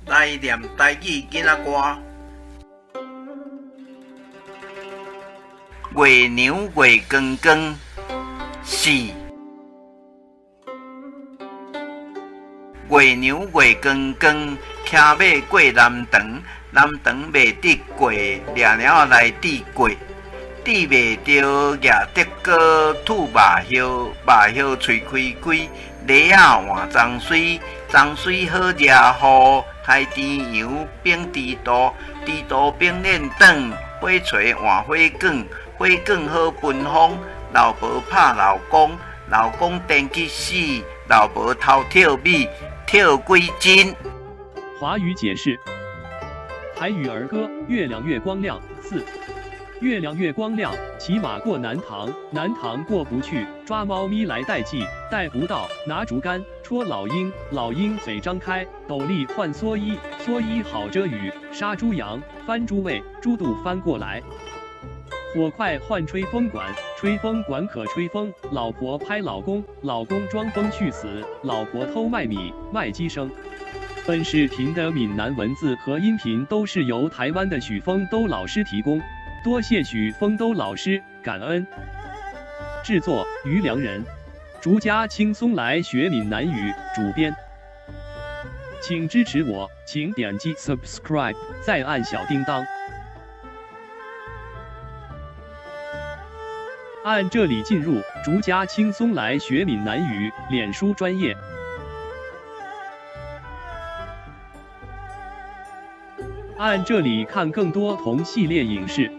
來念台語囡仔歌。月娘月光光，四。月娘月光光，騎馬過南塘，南塘袂得過，掠貓仔來治過，治袂著，舉竹篙吐肉葉，肉葉喙開開，犁仔換髒水，髒水好惹雨，開甜油反豬肚，豬肚反輾轉，火錘換火管，火管好分風，老婆拍老公，老公電去死，老婆偷跳米，跳幾斤。華語解釋：台語兒歌《月亮月光亮》四。月亮月光亮，騎馬過南塘，南塘過不去，抓貓咪來代替，帶不到，拿竹竿戳老鷹，老鷹嘴張開，斗笠換蓑衣，蓑衣好遮雨，殺豬羊，翻豬胃，豬肚翻過來。火筷換吹風管，吹風管可吹風，老婆拍老公，老公裝瘋去死，老婆偷麥米，麥雞生。本視頻的閩南文字和音頻都是由台灣的許峰都老師提供。多謝許峰都老師，感恩。製作於良人，逐家輕鬆來學閩南語，主編。請支持我，請點擊 subscribe，再按小叮當。按這裡進入逐家輕鬆來學閩南語臉書專頁。按這裡看更多同系列影視。